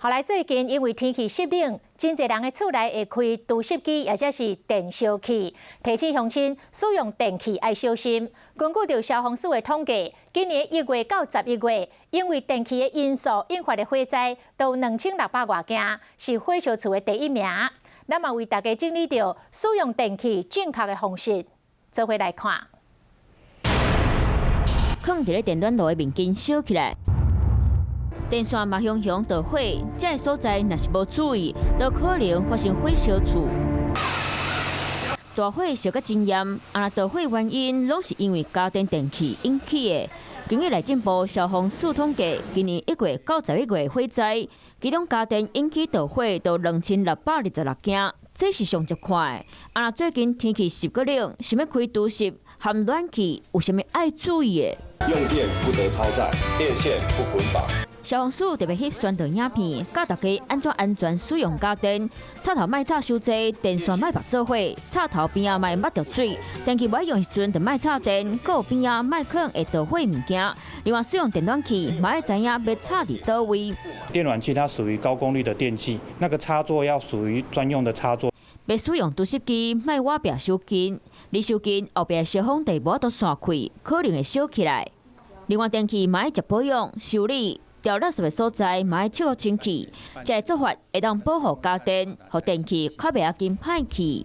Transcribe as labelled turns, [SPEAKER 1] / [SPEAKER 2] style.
[SPEAKER 1] 後來最近因為天氣濕冷，真濟人的厝內會開除濕機，或者是電燒器。提醒鄉親使用電器愛小心。根據著消防署的統計，今年1月到11月，因為電器的因素引發的火災，都2600外件，是火燒厝的第一名。咱嘛為大家整理著使用電器正確的方式，做伙來看。
[SPEAKER 2] 囥佇咧電暖爐的面筋燒起來。電線嘛雄雄著火，這个所在若是無注意，都可能發生火燒厝。大火燒甲真嚴，啊，著火原因攏是因為家電電器引起的。根據內政部消防署統計，今年1月到11月火災，其中家電引起著火都2626件，這是上捷快的。啊，最近天氣濕閣冷，想欲開除濕和暖氣，有啥物愛注意的？
[SPEAKER 3] 用電不得超載，電線不捆綁。
[SPEAKER 2] 消防署特別翕宣傳影片，教大家按怎安全使用家電。插頭莫插傷濟，電線莫縛做伙，插頭邊仔莫抹著水，電器無愛用時陣就莫插電，閣有邊仔莫囥會著火物件。另外，使用電暖器，嘛愛知影欲插佇佗位。
[SPEAKER 4] 電暖器它屬於高功率的電器，那個插座要屬於專用的插座。
[SPEAKER 2] 欲使用除濕機，莫倚壁傷近，離傷近後壁燒風地無法度散開，可能會燒起來。另外，電器嘛愛食保養修理。掉垃圾的所在，嘛愛切予清氣，這个做法會當保護家電，予電器較袂仔緊歹去。